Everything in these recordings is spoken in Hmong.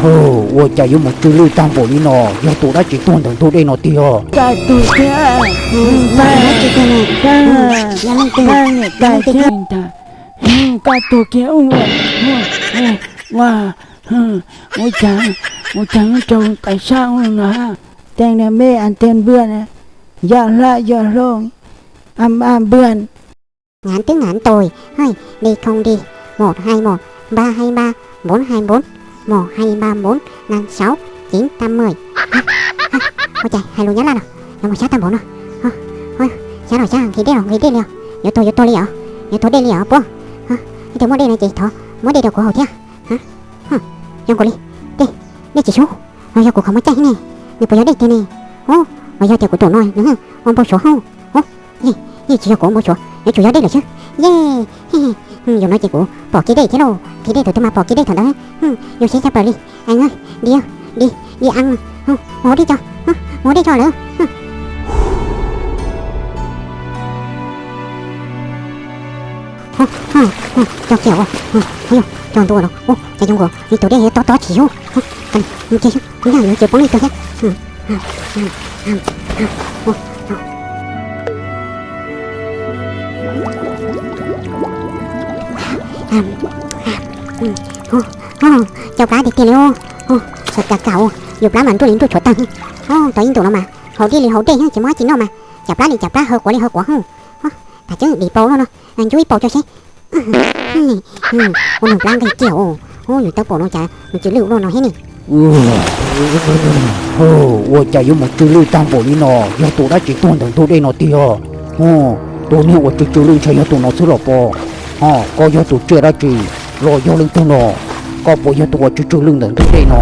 Ua cas yuav mus tsw lwj tag npaum li no? Yog tus dab tsi tuag ntawm ntug dej no tiag? Koj tuag thiab, koj tuag kiag ua, ua, ua cas, ua cas yuav raug tais sab ua no? Teej niag me an ten npua na, yog hlab yog hlob, am am npua. Ngắn tức ngắn tôi, hơi, đi không đi, một hai một, ba hai ba, bốn hai bốn, một hai ba bốn, năm sáu, chín tám mười. Ua cas hais lus Nyab Laj no, yuav mus xyab tag npaum no. Xyab los xyab nqhis dej los nqhis dej li os. Yuav tuag yuav tuag li os. Yuav tuag dej li os puab. Ib tug muaj dej no ces thov muab dej rau kuv haus thiab. Zoo nkaus li dej, dej tsis sub, los yog kuv qhov muag caij ne, nws puas yog dej tiag ne? Ub, los yog tias kuv tus no nws ua npau suav hauj. Ub, yeej tsis yog kuv ua npau suav, yuav tsum yog dej lawm xwb. Yeej, yus no ces kuv pom kiag dej thiab lauj, nqhis dej thaum twg mas pom kiag dej thaum ntawd. Yus siab tshaj plaws li. Di, di, di a, mus haus dej tso, mus haus dej tso lawm. Cog kiag, cog ntua los, cas zoo nkaus li tus dej yuav tob tob tsis yug. Mus ces, mus ces poob li kawg thiab. Cau plab tiag tiag li, sawv kam kam, yus plab mas nruj li nruj tshuav tag. Tau ib ntus no mas haus dej li haus dej, tsis muaj dab tsi noj mas, cas plab li cas plab, haw quav li haw quav. Tas tseeb dim paus no no, ncub ib paus tso seb. Ua nws plab nqig kiag, yus tau paus no cas nws tsw lwj ua luaj no thiab ne. Ua cas yuav mus tsw lwj tag npaum li no? Yog tus dab tsi tuag ntawm ntug dej no tiag? Tus niag uas tsw tsw lwj ntshe yog tus no xwb los pom. Ho koj yog tus tsiaj dab tsi los yog leej twg no? Koj puas yog tus uas tsw tsw lwj ntawm ntug dej no?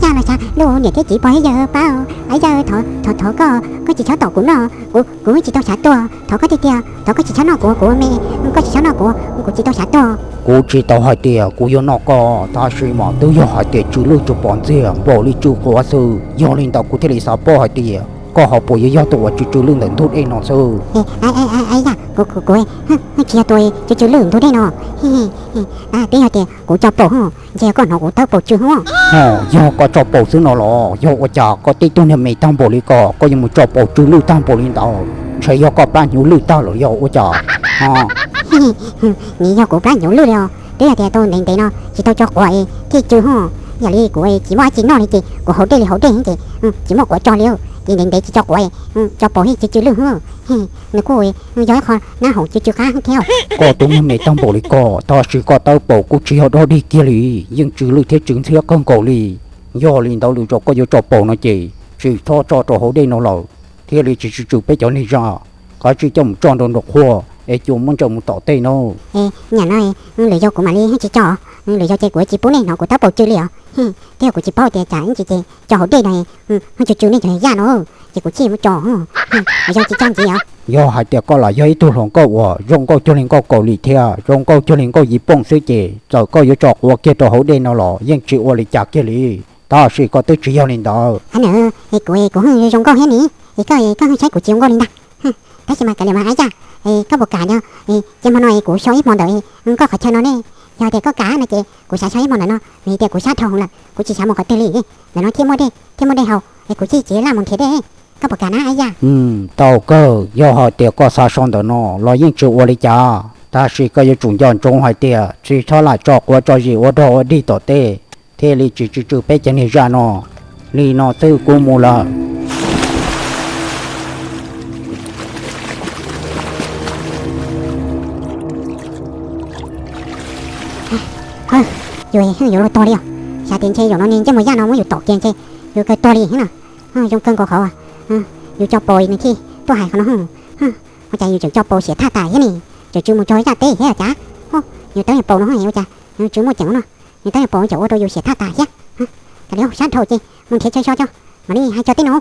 Yaj los xav lub niam thiab txiv pog thiab yawg pab, yaj thov thov koj, koj tsis txhob tom kuv noj, kuv tsis tau xav tuag, thov koj tiag tiag, thov koj tsis txhob noj kuv, kuv ua me, koj tsis txhob noj kuv, kuv tsis tau xav tuag. Kuv tsis tau hais tias kuv yuav noj koj, tab sis mas twb yog hais tias tsw lwj tsw pom ntxiag npaum li tsw quav xwb, yog li ntawd kuv thiaj li xav paub hais tias koj ho puas yuav yog tus uas tsw tsw lwj ntawm ntug dej no xwb. Yaj, kuv tsis yog tus tsw tsw lwj ntug dej no. Twb yog tias kuv tso paus, ntshe yog koj hnov kuv tawb paus tsw. Ho yog koj tso paus xwb no los yog ua cas koj tib tug niag me tag npaum li ko, koj yuav mus tso paus tsw lwj tag npaum li ntawd? Ntshe yog koj plab hnyuv lwj tag lawm yog ua cas? Nws yog kuv plab hnyuv lwj li os, twb yog tias tau ntev ntev no tsis tau tso quav thiaj tsw ho. Yam li kuv tsis muaj dab tsi noj li ces kuv haus dej li haus dej ces tsis muaj quav tso li, ces ntev ntev tsis tso quav, tso paus thiaj tsw tsw lwj. Nws kuj yog ib qho nab hoom tsw tsw qab thiab. Koj tus niag me tag npaum li ko, tab sis koj tawb paus kuj tsis yog dog dig kiag li, yeej tsw lwj thiab tsw ntxhiab kawg nkaus li. Yog li ntawd lwm zaus koj yuav tso paus no ces tsis txhob tso rau hauv dej no lawm, thiaj li tsis tsw tsw peb cov niag zaj. Kav tsij coj mus tso nraum qhua es cua muab ntsaws mus tom tej no. Nyam no lwm zaus kuv mam li tsis tso, lwm zaus ces kuv tsis pub nej hnov kuv tawb paus tsw li os. Thiab kuv tsis paub tias tsam ib ntsis ces tso hauv dej no tsw tsw nej cov yaj no, ces kuv thiaj muab tso. Lwm zaus tsis tso ntxiv os. Yog hais tias koj lam yog ib tug hluas nkauj uas zoo nkauj cuag li nkauj Kaus Lim thiab zoo nkauj cuag li nkauj Yiv Pooj xwb ces txawm koj yuav tso quav kiag rau hauv dej no los yeej tsis ua li cas kiag li. Tab sis koj twb tsis yog li ntawd. Kuv, kuv zoo nkauj thiab ni, es koj, koj saib kuv tsis zoo nkauj li ntag. Tab sis mas kav liam mas Ab Yaj, koj puas kam no, ces hmo no kuv xyov ib hmo ntawm nkoj qhov chaw no ne. Yog tias koj kam no ces kuv xav xyov ib hmo ntawm no, vim tias kuv sab dhau hwv lawm, kuv tsis xav mus qhov twg li. Ntawm no thiaj muaj dej, thiaj muaj dej haus, es kuv thiaj tsis laj mus nrhiav dej. Koj puas kam na Ab Yaj? Tau kawg, yog hais tias koj xav so ntawm no los yeej tsis ua li cas, tab sis koj yuav tsum nco ntsoov hais tias tsis txhob lam tso quav tso zis ua dog ua dig tom tej, thiaj li tsis tsw tsw peb cov niag zaj no. Li no xwb kuv mus lawm. Yus yuav luag tuag li os. Xav tias ntshe zaum no niag ntsej muag yaj no muab yus tom kiag ntshe yus kawg tuag li thiab no. Zoo kawg nkaus qhov yus tso paus nws thiaj tuaj hais qhov no. Ua cas yus tseem tso paus xiam thaj tas thiab ne, tseem tsw mus txog yaj teb thiab cas. Yus tawb niag paus no ua cas tsw muaj ceem no, yus tawb niag paus tseem ua rau yus xiam thaj tas thiab. Kav liam sab dhau ces mus nrhiav chaw so tso, mam li hais tso tej no.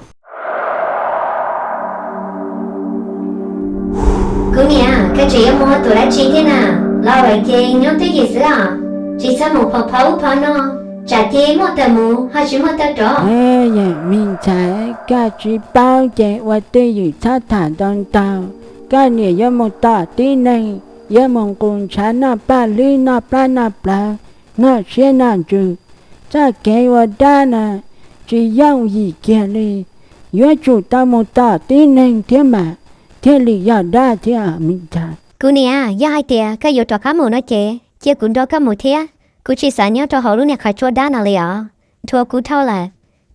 Kuv niam, koj tseem yuav mus ua tus dab tsi thiab na? Los lawm ces nyob twj ywm xwb os, tsis txhob mus phov phov ub phov no, tsam ces muaj tawm mus ho tsis muaj tawm rov. Yawm me ntxhais, koj tsis paub ces ua twj ywm txhob tham ntau ntau. Koj niam yuav mus tom tib neeg, yuav mus nqus ntshav noj paj hlwb noj plab noj plawv, noj siab noj ntsws, Txoj kev ua dab no tsis yooj yim kiag li, yuav tsum tau mus tom tib neeg thiab mas thiaj li yog dab thiab me ntxhais. Kuv niam, yog hais tias koj yuav rov qab mus no ces cia kuv nrog koj mus thiab. Kuv tsis xav nyob rau hauv lub niag qhov tsua dab no li os. Dhuav kuv dhau lawm.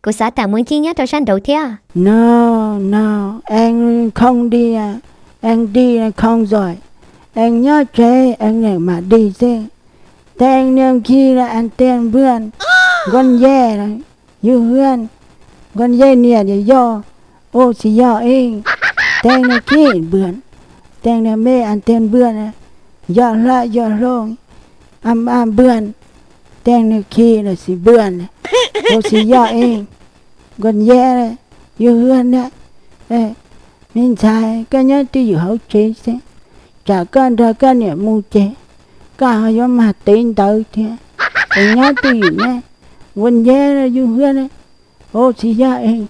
Kuv xav tawm mus ncig nyob rau sab nraud thiab. No, no, em không đi à, em đi là không giỏi. Em nyob tsev em niam mà đi xwb. Tee niag khi là anh Tiên Vượn, con dê là Như Hương, con dê niam thì do ô thì do inh. Tee niag khi Vượn, tee niag mê anh Tiên Vượn, do hla do hloo, am am Vượn. Tee niag khi là xì Vượn, ô thì do inh, con dê là Như Hương. Me ntxhais, koj nyob twj ywm hauv tsev xwb, tsam koj nrog koj niam mus ces koj ho yuav mag tev ntawd thiab. Es nyob twj ywm ne, ua nceb yus hwb ne, ua tsis yog es,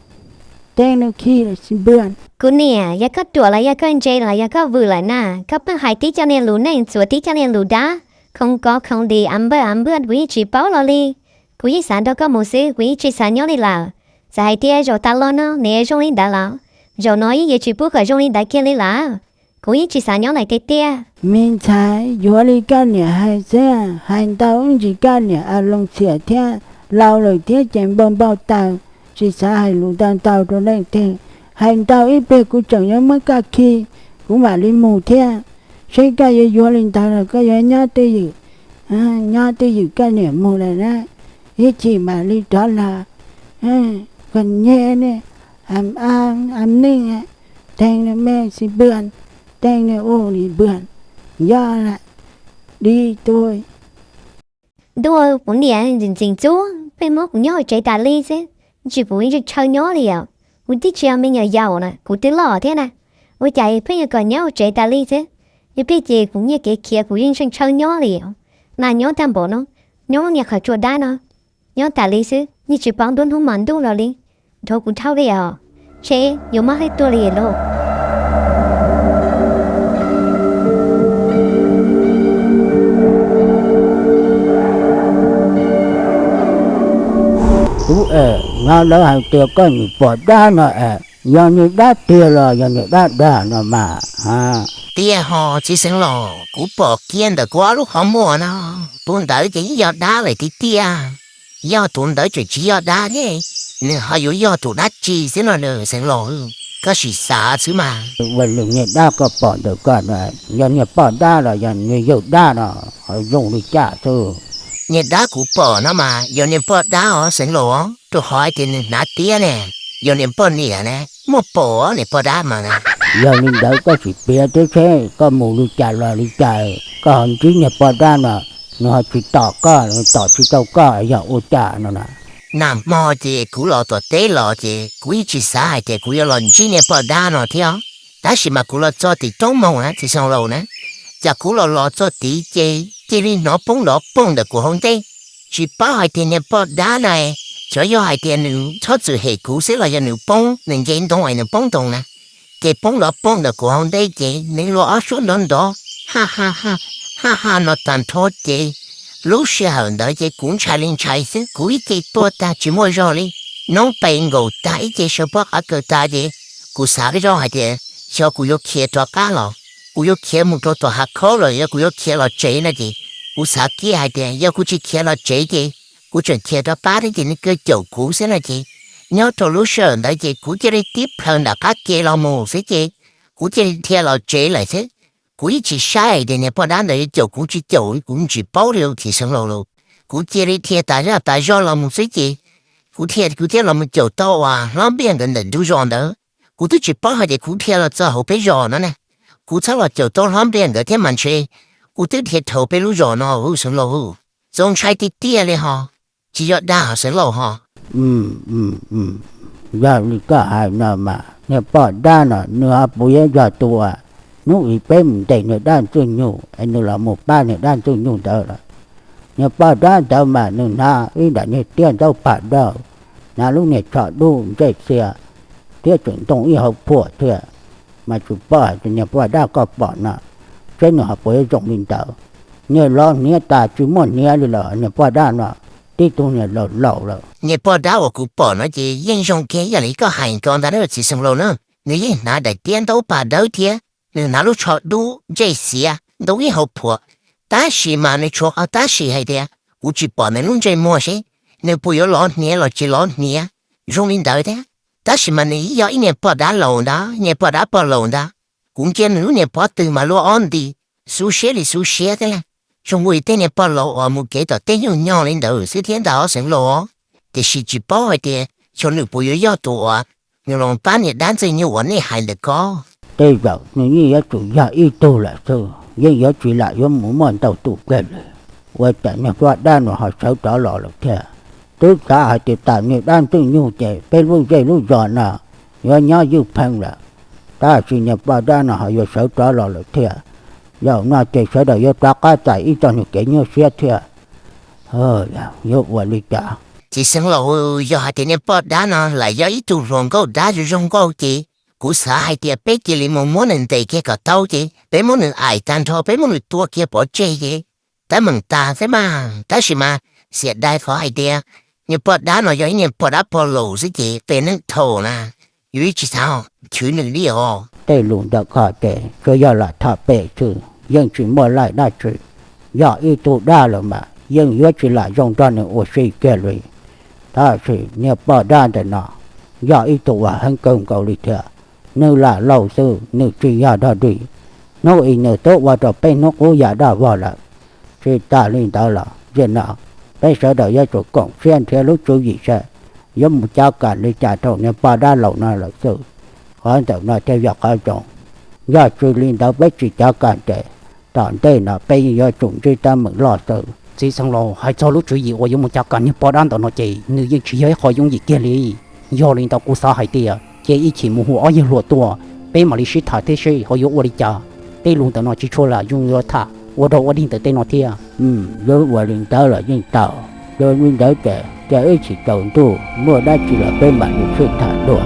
teeb nws khi lawm xi npwg. Kuv niam, yog koj ruam los yog koj ntse los yog koj vwm lawm na, koj pheej hais tib co niag lus neej txuas tib co niag lus dab, khoov kov khoov dis av npawj av npwj kuv yeej tsis paub los li. Kuv yeej xav nrog koj mus xwb, kuv yeej tsis xav nyob li lawm. Txawm hais tias zaum tas los no nws zoo li ntawd los, zaum no yeej yuav tsis pub kom zoo li ntawd kiag li lawm. Kuv yeej tsis xav nyob lawm tiag tiag. Me ntxhais, yuav li koj niam hais xwb, hais ntau ib ntsis koj niam a loo txiam thiab, laus lawm thiab ces npau npau taws, tsis xav hais lus ntau ntau rau leej twg. Hais ntau ib pliag kuv tseem yuav muab koj khi, kuv mam li mus thiab. Seb koj yuav yuav li ntawd los koj yuav nyob twj ywm, nyob twj ywm koj niam mus lawm na, ib chim mam li rov los. Koj nyeb ne, a neej, teeb nws me xi npwg, teeb nws u li npwg, yog lam di tuaj. Ntuj, kuv niam ntxim ntxub pheej muab kuv nyob hauv tsev tas li xwb, tsis pub ib tug ntshaw nyob li os. Kuv twb tsis yog me nyuam yaus na, kuv twb loj thiab na, ua cas pheej yuav kom nyob hauv tsev tas li xwb. Ib pliag ces kuv nyiaj kev khiav kuv yeej tseem ntshaw nyob li os. Na nyob tag npaum no, nyob niag qhov tsua dab no, nyob tas li xwb, yeej tsis paub nruab hnub hmo ntuj los li. Nrog kuv dhau li os, seb yuav mob hwj tuag li lauj. Ub, es nyob lawv hais tias koj niam pom dab no es, yog niag dab tiag los yog niag dab dag no mas? Tiag ho txiv xeev laus, kuv pom kiag ntawm kuv ob lub qhov muag no, tus ntawd ces yeej yog dab lawm tiag tiag. Yog tus ntawd tseem tsis yog dab ne, nws ho yuav yog tus dab tsi xwb no xeev laus? Koj sim xav xwb mas. Ua li niag dab koj pom ntawm koj no, yog niag poj dab los yog niag yawg dab no, ho zoo li cas xwb? Niag dab kuv pom no mas yog niag poj dab os xeev laus, rau qhov hais tias nws hnav tiab ne, yog niag poj niam ne, muaj pom niag poj dab mas na. Yog li ntawd koj sim piav thiab seb koj mus li cas los li cas, koj ho ntsib niag poj dab no, nws ho tsis tom koj, nws tom tsis tau koj yog ua cas no na? Nag hmo ces kuv los tom teb los ces kuv yeej tsis xav hais tias kuv yuav los ntsib niag poj dab no thiab, tab sis mas kuv los txog tim roob moos na txiv xeev laus na, cas kuv los los txog tid ces cia li hnov poob nrov poog ntawm kuv hauv ntej. Tsis paub hais tias niag poj dab na, xyov yog hais tias nws txhob txwm hem kuv xwb los yog nws poob, nws nce ntoo es nws poob ntoo na. Ces poob nrov poog ntawm kuv hauv ntej ces nws los ob suab nrov nrov, ha ha ha, ha ha no tag nrho ces lub sij hawm ntawd ces kuv ntshai li ntshai xwb, kuv ib ce tuag tag tsis muaj zog li, noob pes nkaus tag ib ce sawv pob qab kaws tag ces kuv xav zoj hais tias xyov kuv yuav khiav rov qab los, kuv yuav khiav mus rau tom hav khaub los yog kuv yuav khiav los tsev no ces kuv xav kiag hais tias yog kuv tsis khiav los tsev ces kuv tseem khiav rov qab thiab ces nws kaw caum kuv xwb no ces nyob rau lub sij hawm ntawd ces kuv cia li tib plhaws nram qab ke los mus xwb ces kuv cia li dhia los tsev lawm xwb. Kuv yeej tsis saib hais tias niag poj dab ntawd yuav caum kuv tsis caum, kuv tsis paub li txiv xeev laus lauj. Kuv cia li dhia tas zaj tas zog los mus xwb ces kuv dhia kuv thiaj los mus caum tau uas hlob Npiaj nkawd ntawm ntug zos ntawd. Kuv twb tsis paub hais tias kuv dhia los txog hauv peb zos no ne. Kuv txhob los caum tau hlob Npiaj nkawd thiab mas ntshe kuv twb dhia dhau peb lub zos no xeev laus. Txaus ntshai tiag tiag li ho. Tsis yog dag ho xeev laus ho. Yog li koj hais no mas niag poj dab no nws ho puas yuav yog tus uas hnub ib peb mus ntes niag dab Ntxwj Nyug es nws los mus pab niag dab Ntxwj Nyug ntawd lawm. Niag poj dab ntawd mas nws hnav ib daim niag tiab ntaub pham dawb, hnav lub niag tsho dub ntsej xia, thiab tseem ntoo ib hauv phuam thiab. Mas tsis paub hais tias niag poj dab koj pom no, seb nws ho puas yuav zoo li ntawd. Niag lov hniav tas tsis muaj hniav li lawm niag poj dab no, tib tug niag laus laus lawm. Niag poj dab uas kuv pom no ces yeej zoo kiag ib yam li koj hais nkaus ntag na txiv xeev laus na. Nws yeej hnav daim tiab ntaub paj dawb thiab nws hnav lub tsho dub ntsej xiav ntoo ib hauv phuam, tab sis mas nws tshuav qhov tab sis hais tias kuv tsis pom nws lub ntsej muag seb nws puas yuav lov hniav los tsis lov hniav zoo li ntawd thiab. Tab sis mas nws yog ib niag poj dab laus ntag, niag poj dab poj laus ntag. Kuv ntsia nws lub niag pob tw mas luaj ob nti, xub siab li xub siab thiab. Zoo li tej niag poj laus uas mus kev tom tej nyuj nyog li ntawd xwb thiab ntag xeev laus. Tiam sis tsis paub hais tias xyov nws puas yuav yog tus uas nws los pab niag dab ntxwg nyoog uas nej hais ntawm ko. Tej zaum nws yeej yuav tsum yog ib tug lawm xwb, yeej yuav tsis lam yuav mus muaj ntau tus kiag li. Ua cas niag poj dab no ho sawv rov los lawm thiab? Twb xav hais tias tas niag dab ntxwg nyoog ces peb lub zej lub zos no yuav nyob ywj pheej lawm, tab sis niag poj dab no ho yuav sawv rov los lawm thiab. Zaum no ces sawv daws yuav rov qab txais ib txoj niag kev nyuaj siab thiab. Yuav ua li cas? Txiv xeev laus, yog hais tias niag poj dab no lam yog ib tug hluas nkauj dab zoo zoo nkauj ces kuv xav hais tias peb cia li mus muab nws ntes kiag kom tau ces peb muab nws aim tag nrho, peb muab nws tua kiag pov tseg ces teeb meem tas xwb mas. Tab sis mas xiam dai qhov hais tias niag poj dab no yog ib niag poj dab pog laus xwb ces peb neej thaum na yus yeej tsis xav chwv nws li os. Tej lus ntawm ko ces tsuas yog lam tham pem xwb, yeej tsis muaj laij dab tsi. Yog ib tug dab lawm mas yeej yuav tsis lam zoo nrog nws ua si kiag li. Tab sis niag poj dab ntawm no yog ib tug uas heev kawg nkaus li thiab. Nws lam laus xwb, nws tsis yog dog dig, hnub ib nws twb ua rau peb hnub qub ya daj vog lawm. Tsis tas li ntawd los yog no peb sawv daws yuav tsum koom siab nrhiav lub tswv yim saib yuav mus cov kam li cas rau niag poj dab laus no lawm xwb. Qhov ntawm no thiaj yog qhov zoo, yog tsis li ntawd peb tsis cov kam ces tom ntej no peb yeej yuav tsum ntsib teeb meem loj xwb. Txiv xeev laus, hais txog lub tswv yim uas yuav mus cov kam niag poj dab ntawm no ces nws yeej tsis yog ib qho yooj yim kiag li. Yog li ntawd kuv xav hais tias cia ib chim mus hu ob yawg hluas tuaj, peb mam li sib tham thiab seb ho yuav ua li cas. Tej lus ntawm no tsis tshua lam zoo yuav tham ua dog ua dig ntawm tej no thiab. Yuav ua li ntawd los yeej tau. Yog li ntawd ces cia ib chim tsaus ntuj muaj dab tsi los peb mam li sib tham dua.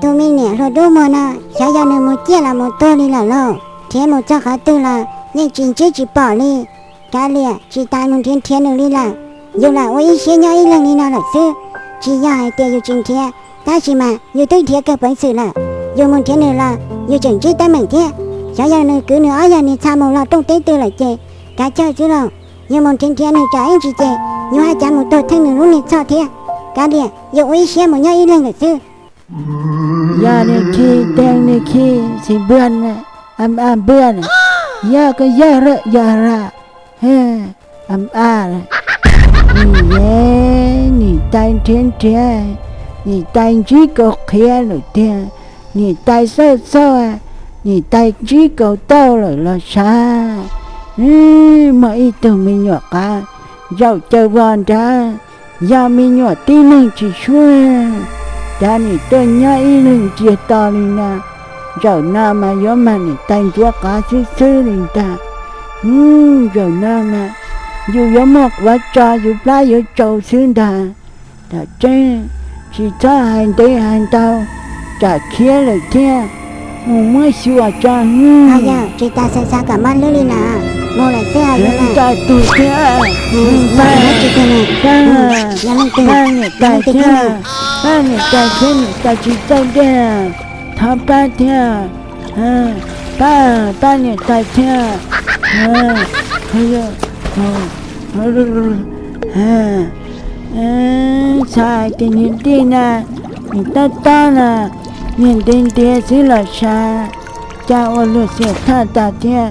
Tus me niam hluas dub muag no, xyov yog nws mus ciaj los mus tuag li lawm lauj. Nrhiav mus txog qhov twg los yeej tsis ntsib tsis pom li. Kav liam, tsis tas mus nrhiav nrhiav nws li lawm. Yus lam ua ib siab nyob ib leeg li no lawm xwb. Tsis yog hais tias yus tsis nrhiav, tab sis mas yus twb nrhiav kawg peev xwm lawm. Yus mus nrhiav nws los yus tseem ntsib teeb meem thiab. Xyov yog nws kwv nws ob yog niag txha mus los rooj teb twg lawm ces kav chawj xwb lauj. Yus mus nrhiav nrhiav nws tsam ib ntsis ces yus haj cav mus tuag theej nws lub niag txhoj thiab. Kav liam, yus ua ib siab mus nyob ib leeg lawm xwb. Yog nws khi teeg nws khi xis npag, a npag, yog koj yog lawm yog lawm, a npaj, nim, nim tais nrhiav nrhiav, nim tais ntsib kaus qhiav lawm tiag, nim tais xauj xauj, nim tais ntsib kaus tauj lawm los sav. Muaj ib tug me nyuam qav zaum caws vos nrad, yog me nyuam tib neeg tsis suab, cas nim tuaj nyob ib leeg ntsiag to li no. Zaum no mas yuav mag nim tais ntxuav qav xwb xwb li ntag. Zaum no mas yus yuav muaj quav tso yus plab yuav tsau xwb ntag. Tam tseeb tsis txhob hais ntev hais ntau, tsam khiav lawm thiab. Mus muab xyuas tso. Yog tsis tas xav xav kom mob hlwb li no, mus lawm xwb os. Yog leej twg, pab niam tais thiab, pab niam tais thiab niam tais tsis txawj dej, thov pab thiab, pab, pab niam tais thiab. Xav hais tias niag tij na, niag tob tob na, niag ntiav ntiav xwb los sav, cas ua luag xiam thaj tas thiab.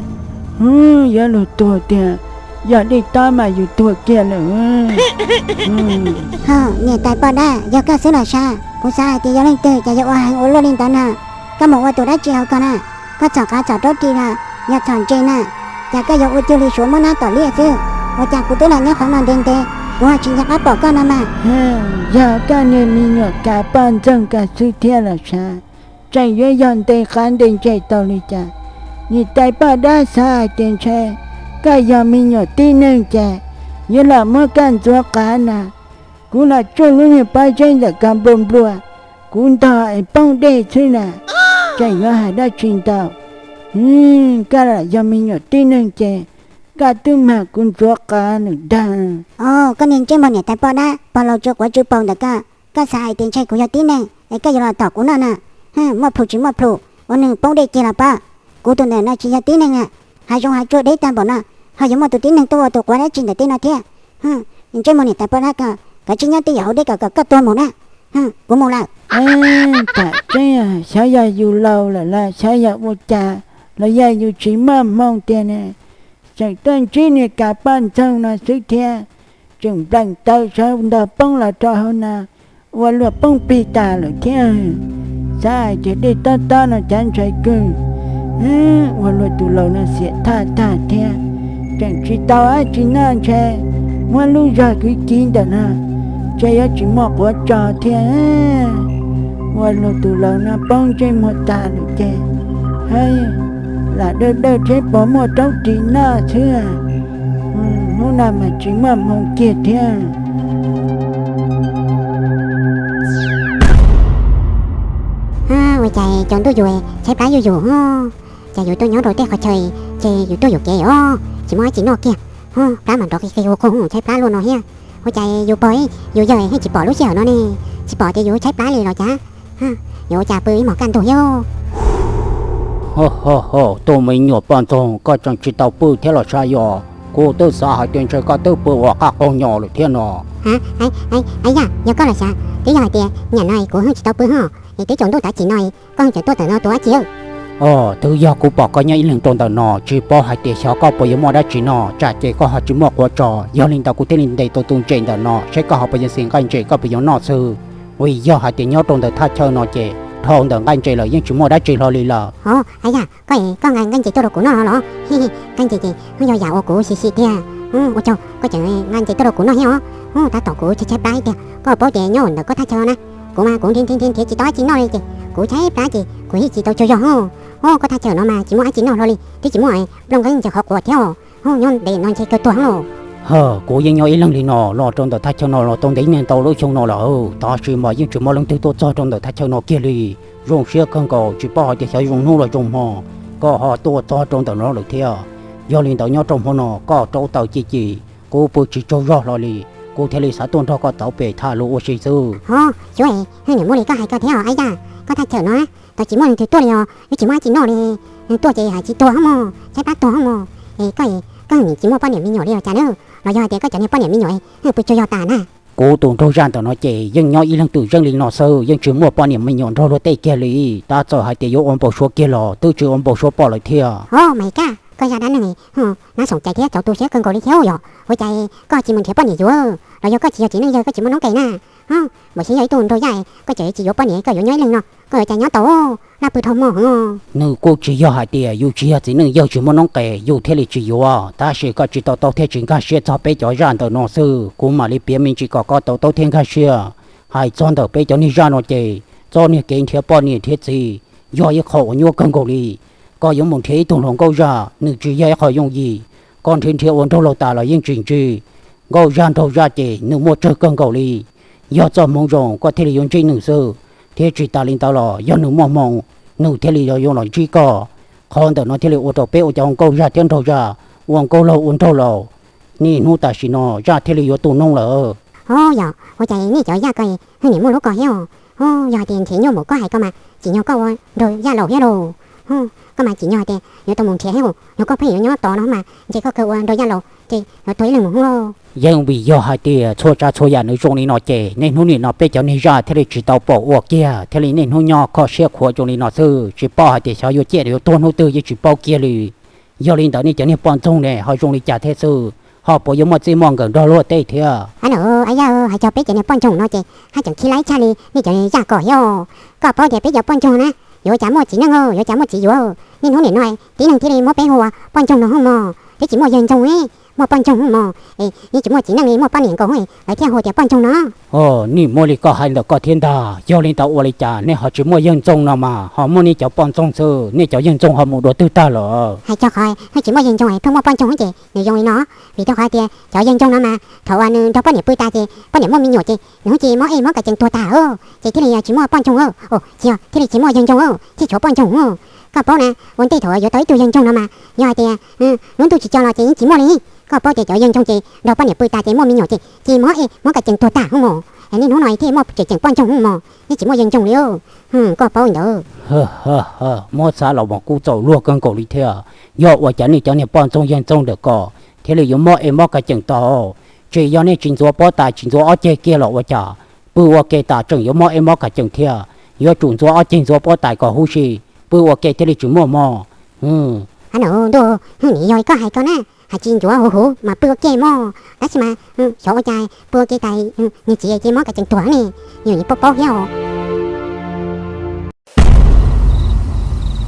Hu, yuav luag tuag tiag, yog dej tob mas yus tuag kiag lawm. Ho, niam tais poj dab, yog koj xwb los sav, kuv xav hais tias yog leej twg cas yuav ua heev ua luaj li ntawd na. Koj mus ua tus dab tsi hauv ko na? Koj txhom qav txhom raub ris los yog txhom ntses na, cas koj yuav ua cuag li suav muab nab tom liaj xwb? Ua cas kuv twb los nyob qhov no ntev ntev, kuv ho tsis nco qab pom koj no mas. Yog koj niag me nyuam kav poj ntxoog ko xwb thiab los sav, tseem yuav yog nte qav nte ntses tau li cas? Niam tais poj dab, xav hais tias ntshe koj yog me nyuam tib neeg ces yuav los muab koj ntxuav qav na. Kuv los tsuj lub niag pob zeb ntawm ko nplua nplua, kuv ntog es poob dej xwb na, tseem yuav hais dab tsi ntau. Koj lam yog me nyuam tib neeg ces koj twb mag kuv ntxuav qas nws dag. Koj niag ntsej muag niam tais poj dab pog laus tsw quav tsw paus ntawm ko, koj xav hais tias ntshe kuv yog tib neeg es koj yuav los tom kuv noj na? Muaj plhus tsis muaj plhus ua neeg poob dej kiag los pab. Kuv tus ntawm no tsis yog tib neeg na, hav zoov hav tsuag deb tag npaum no, ho yuav muaj tus tib neeg tuaj ua tus quav dab tsi ntawm tej no thiab? Ntsej muag niam tais poj dab ko, koj tsis nyob twj ywm hauv deb kom koj tuag mus na. Kuv mus lawm. Tam tseeb xyov yog yus laus lawm los xyov yog ua cas los yog yus tsis muaj hmoo tiag ne, tseem tuaj ntsib niag kas poj ntxoog no xwb thiab, tseem nplees taw sawv ntog poob los rau hauv no, ua luag poob plig tas lawm thiab. Xav hais tias dej tob tob no cav ntshai kawg, ua luag tus laus no xiam thaj tag thiab, tseem tsis tau dab tsi noj ntshe muab lub zog kwv kiv ntawm no, ntshe yuav tsis muaj quav tso thiab. Ua luag tus laus no poob ntsej muag tas lawm ces, lam dawj dawj thiab puas muaj raub ris noj xwb. Hnub no mas tsis muaj hmoo kiag thiab. Ua cas caum ntuj yus tshaib plab yuj yus, cas yus tuaj nyob rau tej qhov chaw ces yus tuaj yuam kev os, tsis muaj dab tsi noj kiag, plab mas nrov qis qis hu qhu tshaib plab luaj no thiab. Ua cas yus pog yus yawg yeej tsis pom lub sij hawm no ne, tsis pom tias yus tshaib plab li los cas? Yuav ua cas pw ib hmos kaj ntug thiab. Ho ho ho, tus me nyuam poj ntxoog, koj tseem tsis tau pw thiab los sav yos? Kuv twb xav hais tias ntshe koj twb pw ua qaj qaug nyos lawm thiab no. Yog koj los sav, twb yog hais tias nyam no kuv yeej tsis tau pw ho, es twb tsaus ntuj tav chim no koj yeej tseem tuaj tawm no ua dab tsi? Os, twb yog kuv pom koj nyob ib leeg rau ntawm no, tsis paub hais tias xyov koj puas yuav muaj dab tsi noj, tsam ces koj ho tsis muaj quav tso. Yog li ntawd kuv thiaj li ntes tau tus ntses ntawm no seb koj ho puas yuav xis nqaij ntses koj puas yuav noj xwb. Vim yog hais tias nyob rau ntawm thaj chaw no ces dhau ntawm nqaij ntses lawm yeej tsis muaj dab tsi hlo li lawm. Os, a yog koj, koj nqa nqaij ntses tuaj rau kuv noj los? Nqaij ntses ces yog yam uas kuv xis xis tiag. Ua tsaug koj tseem nqa ntses tuaj rau kuv noj thiab os. Tab tom kuv tshaib tshaib plab tiag, koj paub tias nyob ntawm koj thaj chaw na, kuv mas kuv nrhiav nrhiav nrhiav tsis tau dab tsi noj li ces kuv tshaib plab ces kuv yeej tsis tau tsaug zog. Os, koj thaj chaw no mas tsis muaj dab tsi noj hlo li, twb tsis muaj nplooj nqeeb ntses qhov quav thiab os. Nyob ntev no ntshe kawg tuag lawm. Hawm, kuv yeej nyob ib leeg li no los rau ntawm thaj chaw no los tau ntev niaj ntau lub xyoo no lawm, tab sis mas yeej tsis muaj leej twg tuaj txog rau ntawm thaj chaw no kiag li. Zoo siab kawg nkaus, tsis paub hais tias xyov zoo hnub los zoo hmo koj ho tuaj txog rau ntawm no lawm thiab. Yog li ntawd nyob rau hmo no koj rauv taws ci ci, kuv pw tsis tsaug zog hlo li, kuv thiaj li xav tuaj nrog koj tauv pem tham lus ua si xwb. Hos, xyov, niam muab li koj hais koj thiab os a yaj, koj thaj chaw no tau tsis muaj leej twg tuaj li os, yeej tsis muaj dab tsi noj li. Tuaj ces hais tsis tuag hos mog, tshaib plab tuag hos mog. Es koj, koj nim tsis muaj poj niam me nyuam li los cas na? Los yog hais tias koj cov niag poj niam me nyuam pw tsaug zog tas na? Kuv tus nraug zaj ntawm no ces yeej nyob ib leeg twm zeej li no xwb, yeej tsis muaj poj niam me nyuam nrog luag tej kiag li. Tab txawm hais tias yuav ua npau suav kiag los twb tsis ua npau suav pom lawm thiab. Hos, mas kab, koj zaj dab neeg, nab xoom cai thiab txaus tu siab kawg nkaus li thiab yom. Ua cas koj tsis mus nrhiav poj niam yuav? Los yog koj tsis yog txiv neej yawg koj tsis muaj noob qes na? Npaum xyov yog ib tug nraug zaj koj tseem tsis yuav poj niam, koj yuav nyob ib leeg no, koj yuav cas nyob tau? Laj pw dhau mog. Nws kuj tsis yog hais tias yus tsis yog txiv neej yawg tsis muaj noob qes yus thiaj li tsis yuav, tab sis koj tsis to taub thiab tsis nkag siab txog peb cov zaj ntawm no xwb. Kuv mam li piav me ntsis kom koj to taub thiab nkag siab. Hais txog ntawm peb cov niag zaj no ces txoj niag kev nrhiav poj niam nrhiav txiv yog ib qho uas nyuaj kawg nkaus li. Koj yuav mus nrhiav ib tug hluas nkauj zaj nws tsis yog ib qho yooj yim. Koj nrhiav nrhiav ua nraug laus tas los yeej tsis ntsib. Nkauj zaj nraug zaj ces nws muaj tsawg kawg nkaus li. Yog txoj hmoov zoo koj thiaj li yuav ntsib nws xwb, thiab tsis tas li ntawd los yog nws muaj hmoo nws thiaj li yuav los ntsib koj. Qhov ntawm no thiaj li ua rau peb ua cov nkauj zaj thiab nraug zaj ua nkauj laug ua nraug laus, niaj hnub tam sim no zaj thiaj li yuav tu noob lawm. Hos, yog ua cas nej cov zaj ko niam muaj lub ko thiab? Hos, yog hais tias nrhiav nyuaj npaum koj hais ko mas tsim nyog koj ua nraug zaj laus thiab lauj. Koj mas tsim nyog hais tias yuav tau mus nrhiav thiab, yog koj pheej yuav nyob tod no mas ntshe koj kawg ua nraug zaj laus ces yuav tuag ib leeg mus hub lauj. Yeej vim yog hais tias txhua tsav txhua yam nws zoo li no ces niaj hnub nim no peb cov niag zaj thiaj li tsis tau pom ua kiag, thiaj li niaj hnub nyob kho siab khuav zoo li no xwb, tsis paub hais tias xyov yuav ciaj yuav tuag hnub twg yeej tsis paub kiag li. Yog li ntawd nej cov niag poj ntxoog ne ho zoo li cas thiab xwb, ho puas yuav muaj txij muaj nkawm nrog luag tej thiab? Ab, a yaj, hais txog peb cov niag poj ntxoog no ces haj tseem khib laib tshaj li nej cov zaj ko thiab. Koj paub tias peb cov poj ntxoog na yuav cas muaj txiv neej, yuav cas muaj txiv yuav. Niaj hnub nim no tib neeg thiaj li muab peb hu ua poj ntxoog no hos mog, twb tsis muaj yawg ntxoog li. muaj poj ntxoog mog, es yeej tsis muaj txiv neej li, muaj poj niam nkaus lawv thiaj hu tias poj ntxoog no. Os, nim muaj li koj hais ntawm koj thiab ntag. Yog li ntawd ua li cas nej ho tsis muaj yawg ntxoog no mas ho muaj nej cov poj ntxoog xwb, nej cov yawg ntxoog ho mus dua twg tag lawm? Hais txog qhov tsis muaj yawg ntxoog es pheej muaj poj ntxoog ces nws zoo li no, vim rau qhov tias cov yawg ntxoog no mas thaum uas nws nrog poj niam pw tas ces poj niam muaj me nyuam ces nws ces mob ej mob kas cees tuag tag, ces thiaj li tsis muaj poj ntxoog, thiaj li tsis muaj yawg ntxoog, thiaj tshuav poj ntxoog. Koj paub na, ua ntej thaum yuav tau ib tug yawg ntxoog no mas yog hais tias lub ntuj tsis co los ces yeej tsis muaj li. Koj paub tias cov yawg ntxoog ces nrog poj niam pw tas ces muaj me nyuam ces ces mob ej mob kas cees tuag tag mog. Niaj hnub no thiaj muaj tseem tseem poj ntxoog mog, yeej tsis muaj yawg ntxoog li. Koj paub ntawd. Muab xav los mas kuj txaus luag kawg nkaus li thiab. Yog ua cas nej cov niag poj ntxoog yawg ntxoog ntawm ko thiaj li yuav mob ej mob kas cees tau? Tsis yog nej tsis ntxuav pob tais tsis ntxuav ob ceg kiag los ua cas? Pw ua ke tas tseem yuav mob ej mob kas cees thiab. Yuav tsum ntxuav ob ceg ntxuav pob tais kom huv si, pw ua ke thiaj li tsis muaj mob. Ntuj, nim yog li koj hais ko na, hais tsis ntxuav huv huv mas pw ua ke mog, tab sis mas xyov ua cas pw ua ke tas niag txiv ces mob kas cees tuag ne, yus yeej paub paub thiab os.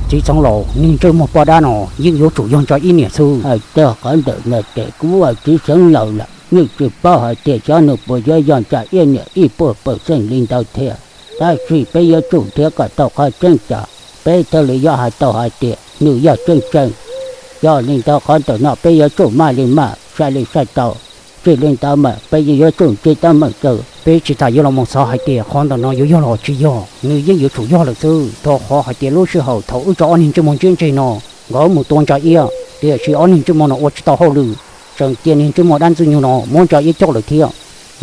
Txiv Xeev Laus, niag ntsej muag poj dab no yeej yuav tsum yog Ntsa Iab niam xwb. Hais txog qhov ntawm no ces kuv ua txiv Xeev Laus lawm yeej tsis paub hais tias xyov nws puas yuav yog Ntsa Iab niam ib puas pawj xeej li ntawd thiab. Tab sis peb yuav tsum nrhiav kom tau qhov tseeb tso, peb thiaj li yuav hais tau hais tias nws yog tseeb tseeb. Yog li ntawd qhov ntawm no peb yuav tsum maj li maj, sai li sai tau. Tsis li ntawd mas peb yeej yuav tsum ntsib teeb meem xwb. Peb tsis tas yuav los mus xav hais tias qhov ntawm no yuav yog los tsis yog, nws yeej yuav tsum yog lawm xwb. Rau qhov hais tias lub sij hawm thaum wb tso ob niag ntsej muag ntsiab ntseg no, nkawd mus tua Ntsa Iab, tiam sis ob niag ntsej muag no ua tsis tau hauj lwm, tseem cia niag ntsej muag dab Ntxwg Nyoog no muab Ntsa Iab coj lawm thiab.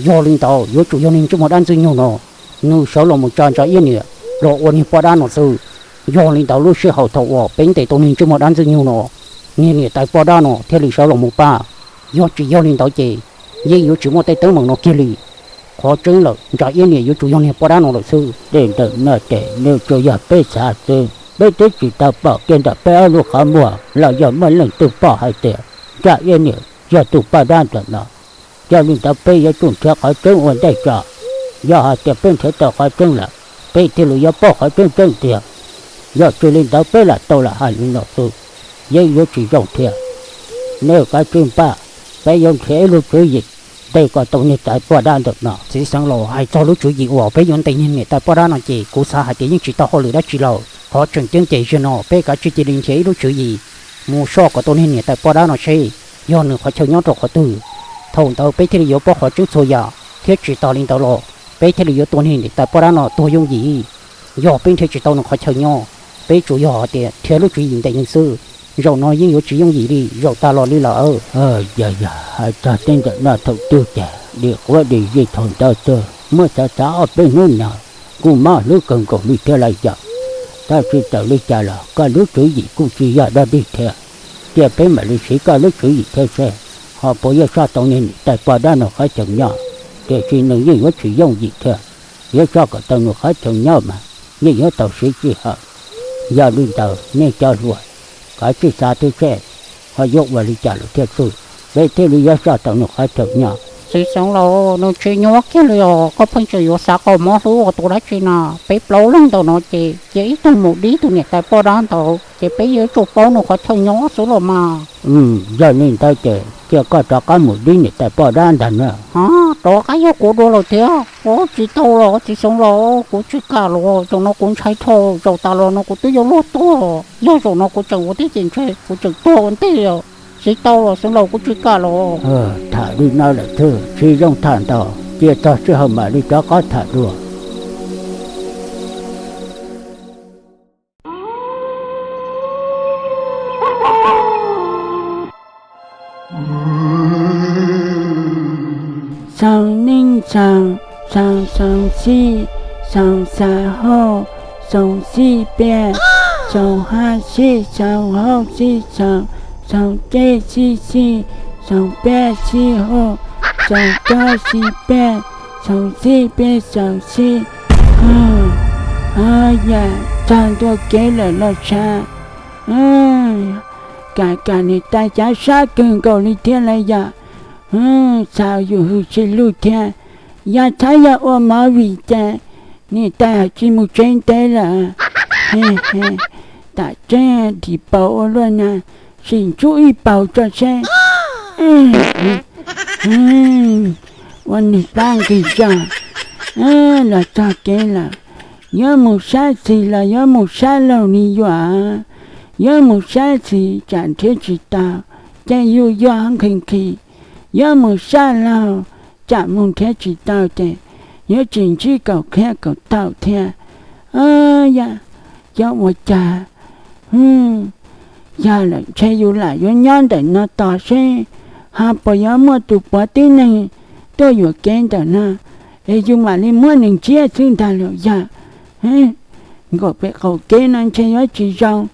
Yog li ntawd yuav tsum yog niag ntsej muag dab Ntxwg Nyoog no, nws sawv los mus tsa Ntsa Iab niam los ua niag poj dab no xwb. Yog li ntawd lub sij hawm thaum uas peb ntes tau niag ntsej muag dab Ntxwg Nyoog no, niag niam tais poj dab no thiaj li sawv los mus pab. Yog tsis yog li ntawd ces yeej yuav tsis muaj tej teeb meem no kiag li. Qhov tseeb lawm Ntsa Iab niam yuav tsum yog niag poj dab no lawm xwb. Tej ntawm no ces nws tsuas yog peb xav xwb, peb twb tsis tau pom kiag ntawm peb ob lub qhov muag los yog muaj leej twg pom hais tias Ntsa Iab niam yog tus poj dab ntawm no. Yog li ntawd peb yuav tsum nrhiav qhov tseeb ua ntej tso. Yog hais tias peb nrhiav tau qhov tseeb lawm, peb thiaj li yuav paub qhov tseeb tseeb tiag. Yog tsis li ntawd peb lam tau lam hais li no xwb, yeej yuav tsis zoo thiab. Nej kav tsij npaj, peb yuav nrhiav ib lub tswv yim ntes kom tau niag tais poj dab ntawm no. Txiv Xeev Laus, hais txog lub tswv yim uas peb yuav ntes niag niam tais poj dab no ces kuv xav hais tias yeej tsis tau hauj lwm dab tsi lawm. Qhov tseem ceeb ces zaum no peb kav tsij cia li nrhiav ib lub tswv yim mus soj kom tau niag niam tais poj dab no seb yog nws qhov chaw nyob rau qhov twg. Thaum ntawd peb thiaj li yuav paub qhov tseeb txhua yam, thiab tsis tas li ntawd los peb thiaj li yuav tua niag niam tais poj dab no tuag yooj yim. Yog peb nrhiav tsis tau nws qhov chaw nyob, peb tsuas yog hais tias nrhiav lub tswv yim ntes nws xwb, zaum no yeej yuav tsis yooj yim li zaum tas los li lawm. Yog yog, hais txog tej ntawm no thaum twg ces dim quav dim yig thaum ntawd xwb, muab xav xav ob peb hnub no kuj mob hlwb kawg nkaus li thiab lawm yom. Tab sis txawm li cas los koj lub tswv yim kuj tsis yog dog dig thiab. Cia peb mam li siv koj lub tswv yim thiab seb ho puas yuav soj tau niag niam tais poj dab no qhov chaw nyob, tiam sis nws yeej yuav tsis yooj yim thiab. Yuav soj kom tau nws qhov chaw nyob mas yeej yuav tau siv sij hawm. Yog li ntawd nej cov hluas, kav tsij xav thiab seb ho yuav ua li cas lawm thiaj xwb, peb thiaj li yuav soj tau nws qhov chaw nyob. Txiv Xeev Laus, nws tsis nyuaj kiag li os, koj pheej tseem yuav xav kom mob hlwb ua tus dab tsi na? Peb plaub leeg ntawm no ces cia ib tug mus dib tus niam tais poj dab ntawd ces peb yuav tsum paub nws qhov chaw nyob xwb los mas. Yog li ntawd ces cia koj rov qab mus dib niam tais poj dab ntag na. Ha, rov qab yog kuv dua lawm thiab. Ua tsis tau los Txiv Xeev Laus, kuv tsis kam los, zaum no kuv ntshai dhau, zaum tas los no kuv twb yuav luag tuag. Yog zaum no kuv tseem ua tib ces ntshe kuv tseem tuag ua ntej. Tsis tau los Xeev Laus, kuv tsis kam los. Tham li no lawm xwb tsis zoo tham ntau, cia txog sij hawm mam li rov qab tham dua. Xyoo neej txoos, xyoo xyoo xij, xyoo xya hauj, xyoo xij peb, xyoo hab xij, xyoo hauj xij xyoo, xyoo ceg xij xij, xyoo peb xij hauj, xyoo plaub xij peb, xyoo xij peb xyoo xij. Yam txog ntua kev lawm los sav, kam kam niam tais cav sab kawg nkaus li thiab lawm yom. Xav yus hwj tsis luj thiab, yog txhob yog ua movie ces niam tais hais tsis mus tsev ntev lawm. Tam tseeb dim paus ua luaj na, sim ntsuj ib paus tso seb. Ua nws plab nqis zog los txog kev lawm. Yuav mus sab xis los yuav mus sab laug li yuav. Yuav mus sab xis tsam nrhiav tsis tau ces yus yog nqhis nqhis, yuav mus sab laug tsam mus nrhiav tsis tau ces yuav tsis ntsib kaum qhiab kaum taum thiab. Yog ua cas, yog lawm ntshe yus lam yuav nyob ntawm no tos seb ho puas yuav muaj tus puav tib neeg tuaj yuam kev ntawm no, es yus mam li muab nws ntsiab xwb ntag los yog. Nkaum pem qaum kev no ntshe yuav tsis zoo,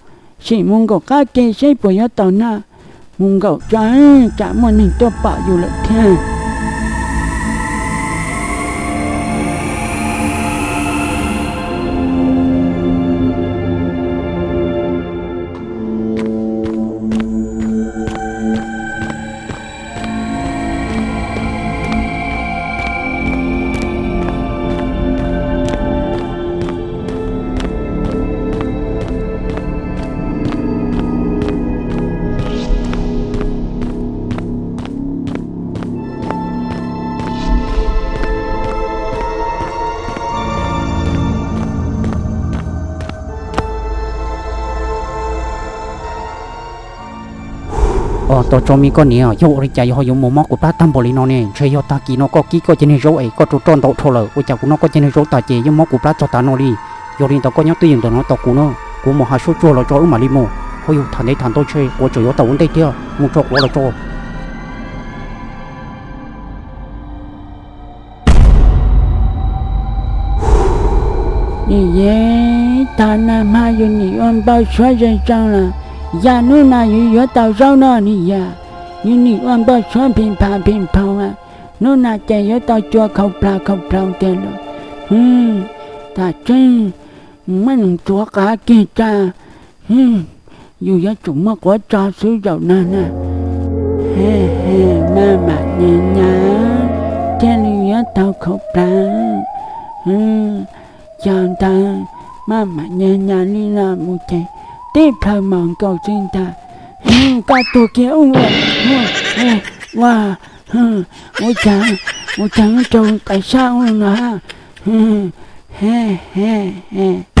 sim mus nkaum qab ke seb puas yuav tau noj. Mus nkaum tso, tsam muaj neeg tuaj pom yus lawm thiab. Os, tos tso me koj niam, yog ua li cas yog ho yuav mus mob kuv plab tag npaum li no ne? Ntshe yog tag kis no koj kib koj cov niag zaub es koj rau roj ntau dhau lawm, ua cas kuv noj koj cov niag zaub tas ces yeej mob kuv plab txog tav no li. Yog li ntawd koj nyob twj ywm ntawm no tos kuv na, kuv mus hav suab tsuag los tso wb mam li mus. Ho yog tham ntev tham ntau ntshe quav tseem yuav tau ua ntej thiab, mus tso quav los tso. Nim yeej tag nag hmo yus nim ua npau suav zoo zoo los yog hnub no yus yuav tau zaub no nim yog. Yus nim ua npau suav phi pha phi phoo, hnub no ces yuav tau cua khaus plhaus khaus plhaus tiag lawm. Tam tseeb, muab nws ntxuav qav kiag tso, yus yuav tsum muaj quav tso xwb zaum no na. He he, maj mam nyas nyas thiaj li yuav tau khaus plhaus. Yog ntawd maj mam nyas nyas li no mus ces tib plhaw mos nkaus xwb ntag. Koj tuag kiag ub, ua, ua cas, ua cas raug tais sab ub no. He he he.